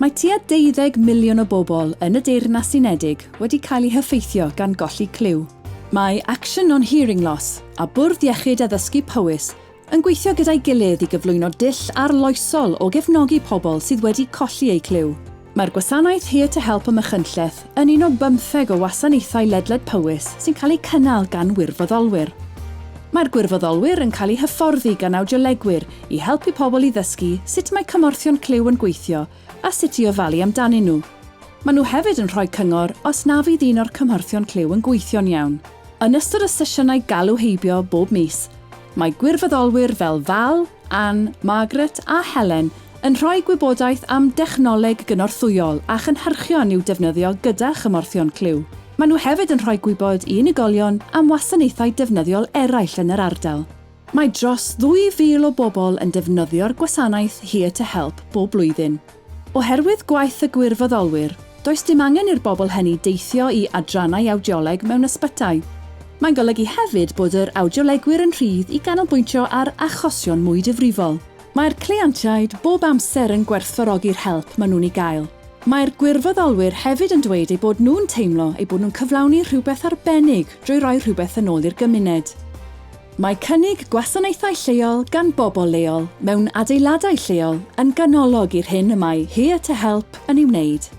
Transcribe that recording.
Mae tua deuddeg miliwn o bobl yn y Deyrnas Unedig wedi cael eu heffeithio gan golli clyw. Mae Action on Hearing Loss a Bwrdd Iechyd Addysgu Powys yn gweithio gyda'i gilydd i gyflwyno dull arloesol o gefnogi pobl sydd wedi colli eu clyw. Mae'r gwasanaeth Here to Help ym Machynlleth yn un o bymtheg o wasanaethau ledled Powys sy'n cael eu cynnal gan wirfoddolwyr. Mae'r gwirfoddolwyr yn cael eu hyfforddi gan awdiolegwyr i helpu pobl i ddysgu sut mae cymhorthion clyw yn gweithio a sut i ofalu amdanyn nhw. Maen nhw hefyd yn rhoi cyngor os na fydd un o'r cymhorthion clyw yn gweithio'n iawn. Yn ystod y sesiynau galw heibio bob mis, mae gwirfoddolwyr fel Val, Ann, Margaret a Helen yn rhoi gwybodaeth am dechnoleg gynorthwyol a chynhyrchion i'w defnyddio gyda chymhorthion clyw. Maen nhw hefyd yn rhoi gwybod i unigolion am wasanaethau defnyddiol eraill yn yr ardal. Mae dros 2,000 o bobl yn defnyddio'r gwasanaeth Here to Help bob blwyddyn. Oherwydd gwaith y gwirfoddolwyr, does dim angen i'r bobl hynny deithio i adrannau awdioleg mewn ysbytai. Mae'n golygu hefyd bod yr awdiolegwyr yn rhydd i ganolbwyntio ar achosion mwy difrifol. Mae'r cleientiaid bob amser yn gwerthfawrogi'r help maen nhw'n ei gael. Mae'r gwirfoddolwyr hefyd yn dweud eu bod nhw'n teimlo eu bod nhw'n cyflawni rhywbeth arbennig drwy roi rhywbeth yn ôl i'r gymuned. Mae cynnig gwasanaethau lleol gan bobl leol mewn adeiladau lleol yn ganolog i'r hyn y mae Here to Help yn ei wneud.